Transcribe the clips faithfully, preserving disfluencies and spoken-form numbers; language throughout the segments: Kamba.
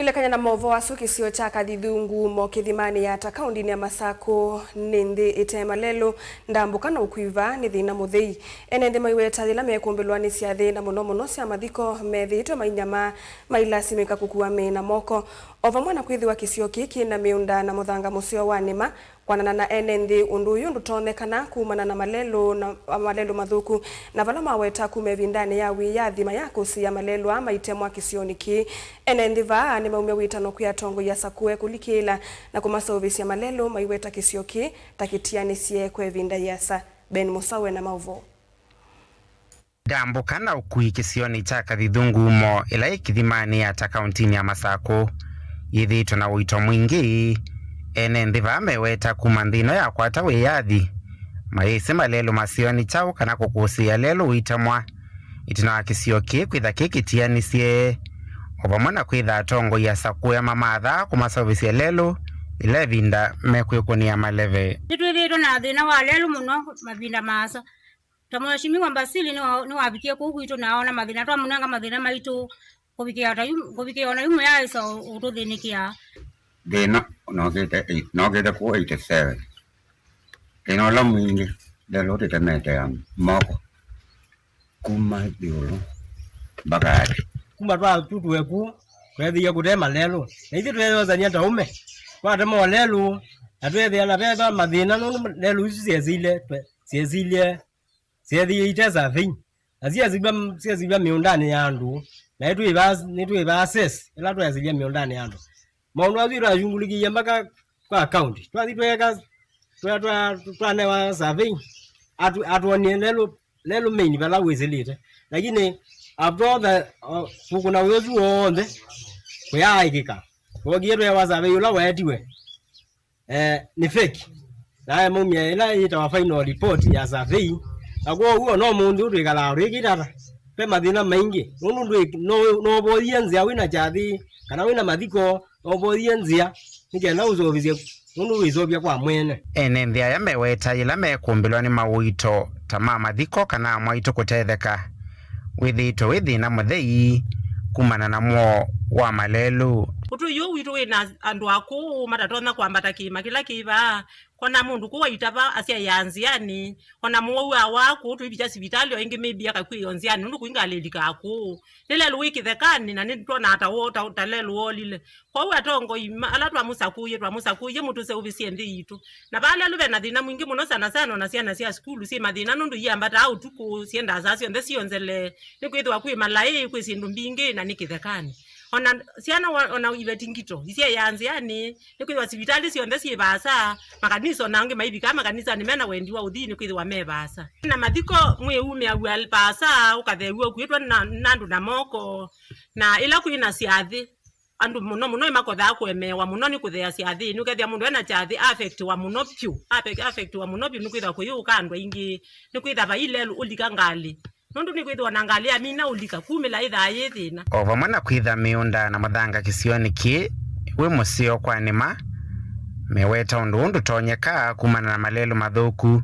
Ilekany'a na maũvoo asu, kĩsio kya Kathithungu mo Kĩthimanĩ Yata kaũndĩnĩ ya Masakũ nĩ nthĩ ĩte malelũ, ndambũka na ũkui vaa nĩ thĩna mũthei. Ene nthĩ maiweta yĩla mekũmbĩlwa nĩ syathĩ, na mũno mũno sya mathiko, methĩĩtwe mainyamaa, mailasimĩka kũkua mĩĩ na moko. O vamwe na kwĩthĩwa kĩsio kĩĩ kĩ na mĩũnda na mũthanga mũseo wa nĩma, kwanana na ene nthĩ, ũndũ ũyũ ndũtonyekana kumana na malelũ na malelũ mathũku, na vala maweta kuma ĩvindanĩ ya wĩyathi mayakũsĩĩa malelũ aa maitemwa kĩsionĩ kĩĩ. Ene nthĩ vaa nĩmaumya wĩtano kwĩ atongoi a Sakũe kũlikĩĩla na kũmaseũvĩsya malelũ maiweta kĩsio kĩĩ ta kĩtianĩsye kwa ĩvinda yĩasa. Ben Mũsaũ ena maũvoo. Ndambũka na ũkui kĩsionĩ kya Kathithungu mo ĩla yĩ Kĩthimanĩ Yata kaũntĩnĩ ya Masakũ yĩthĩĩtwe na ũito mwingĩ. Ene nthĩ vaa meweta kuma nthĩ ĩno yakwata wĩyathi, mayĩsĩ malelũ maseo nĩ kyaũ kana kũkũsĩĩa lelũ ũitemwa, ĩtina wa kĩsio kĩĩ kwĩtha kĩ kĩtianĩsye, o vamwe na kwĩtha atongoi a Sakũe mamathaa kũmaseũvĩsya lelũ ĩla ĩvinda mekwĩkũnĩa maleve. Nĩtwĩthĩĩtwe na thĩna wa lelũ mũno mavinda maasa. Ta Mheshimiwa Basili nĩwa-, nĩwavikie kũu kwitũ na aona mathĩna, twamũnenga mathĩna maitũ kũvikĩa ta yu, kũvikĩa ona yu mũyaaĩsa ũ-, ũtũthĩnĩkĩa. Thĩna nokĩte eight, nokĩte kũu eighty seven. Thĩna ũla mwingĩ, lelũ tũtemete moko kuma ĩũlũ mpaka thĩ. Kuma twatutue kũu, tweethĩie kũtema lelũ. Na ithyĩ tweeyosany'a ta ũme, twatema o lelũ, na tweethĩa na vethwa mathĩna, nũndũ lelũ isu syesilye, twe-, syesilye, syeethĩie ite survey. Na syesilw'a, syesilw'a mĩũndanĩ ya andũ, na nĩtwĩvaa, nĩtwĩvaa assess ĩla twesilye mĩũndanĩ ya andũ. Maũndũ asu twayungũlĩkĩie mpaka kwa county. Twathi tweeka, twa-, twa-, twanewa survey, atu-, atwonie lelũ, lelũ main vala wĩsĩlĩte. Lakini after all the, uh, kũkũna wĩa ũsu w'onthe, kũyaaĩkĩka. Twokie tweewa survey ũla weetiwe, eh, nĩ fake. Naye maumya ĩla yĩtawa final report ya survey. Na kwoou ona ũmũnthĩ ũũ twĩkalaa twĩkĩte ata? Ve mathĩna maingĩ. Nũndũ ndwĩ-, no-, novoyie nzĩa wĩna kyathĩ, kana wĩna mathiko, novoyie nzĩa, nĩ kenda ũseũvĩsye, nũndũ wĩseũvya kwa mwene. Ene nthĩ aya meweta yĩla mekũmbĩlwa nĩ maũito ta ma mathiko kana amwaitũ kũtetheka, wĩthĩĩtwe wĩ thĩna mũthei kumana na mwoo wa malelũ. Ũtũi ũũ witũ wĩna andũ akũũ matatonya kwambata kĩĩma kĩla kĩ vaa, kona mũndũ kũu aitava asyaĩaa nzĩanĩ, ona mũwau awaa kũu tũivikya sivitalĩ, o ĩngĩ maybe akakw'ĩĩa o nzĩanĩ, nũndũ kũi ngalĩ ĩlikaa kũu. Nĩ lelũ wĩ kĩthekanĩ, na nĩtwonaa ta wo-, ta, ta lelũ wolile. Kwoou atongoi ma-, ala twamũsakũie, twamũsakũie mũtũseũvĩsye nthĩ yitũ. Na vaa lelũ ve na thĩna mwingĩ mũno, sana sana ona syana sya sukulu syĩ mathĩna, nũndũ iambataa ũtukũ, syendaa saa syonthe syonzele, nĩkwĩthĩwa kwĩ malaĩ, kwĩ syĩndũ mbingĩ, na nĩ kĩthekanĩ. Ona syana wa-, ona iveti ngito isyaĩaa nzĩanĩ, nĩkwĩthĩwa sivitalĩ syonthe syĩ vaasa, makanisa ona angĩ maivikaa makanisanĩ mena wendi wa ũthi, nĩkwĩthĩwa me vaasa. Na mathiko mwĩumĩaw'a vaasa, ũkatheew'a ũkuĩtwe na, na andũ na moko, na ĩla kwĩ na syathĩ, andũ mũno mũno nĩmakothaa kũemeewa mũno nĩ kũthea syathĩnĩ. Ũkethĩa mũndũ ena kyathĩ affectiwa mũno vyũ, afe-, affectiwa mũno vyũ nĩkwĩthwa kũyĩũka andũ aingĩ, nĩkwĩthwa vai lelũ ũlika ngalĩ, nũndũ nĩkwĩthĩwa na ngalĩ yamina ũlika kumĩla ĩthaa yĩ thĩna. O vamwe na kwĩtha mĩũnda na mũthanga kĩsionĩ kĩĩ wĩ mũseo kwa nĩma, meweta ũndũ ũũ ndũtonyeka kumana na malelũ mathũku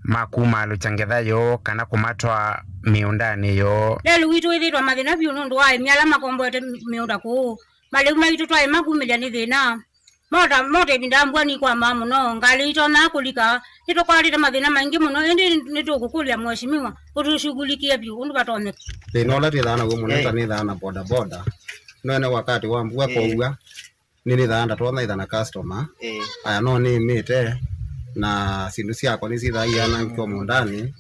ma kumaalũkya ngetha yoo kana kũmatwaa mĩũndanĩ yoo. Lelũ witũ wĩthĩĩtwe mathĩna vyũ nũndũ wa aĩmi ala makomboete mĩũnda kũũ. Malĩu maitũ twaĩ makumĩlya nĩ thĩna. Mota, mota ĩvinda ya mbua nĩikwamaa mũno, ngalĩ itonyaa kũlika. Nĩtũkwatĩte mathĩna maingĩ mũno, ĩndĩ nĩtũkũkũlya Mheshimiwa ũtũshughulikie vyũ ũndũ vatonyeka. Thĩna ũla twĩthaa naw'o mũno, eh, ta nĩthaa na boda boda. No ene wakati wa mbua, eh, kwaua, nĩnĩthaa ndatonya ĩtha na customer. Eh. Aya no nĩĩmĩte, na syĩndũ syakwa nĩsyĩthaa ianangĩkwa mũũndanĩ,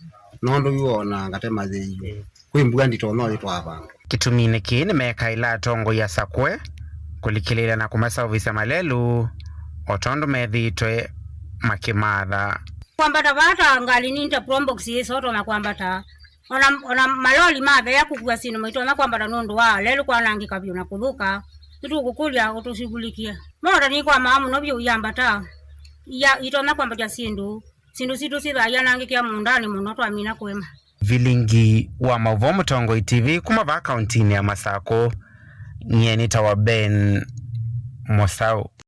nũndũ yu ona ngate mathĩiu. Kwĩ mbua ndito no yĩtwaa vandũ. Kĩtuminĩ kĩĩ nĩmekaĩla atongoi a Sakũe kũlikĩlĩĩla na kũmaseũvĩsya malelũ, o tondũ methĩĩtwe makĩmatha. Kwambata vaa ta ngalĩ nini ta probox yĩsotonya kwambata, ona, ona maloli mathea kũkua syĩndũ maitonya kwambata nũndũ wa lelũ kwanangĩka vyũ na kũthũka. Nĩtũkũkũlya ũtũshughulikie. Mota nĩikwamaa mũno vyũ iambata, ia-, itonya kwambatya syĩndũ. Syĩndũ sitũ syĩthaa ianangĩkĩa mũũndanĩ mũno twamina kũĩma. Vilingi wa maũvoo Mũtongoi T V kuma vaa kaũntĩnĩ ya Masakũ, nyie nĩtawa Ben Mũsaũ.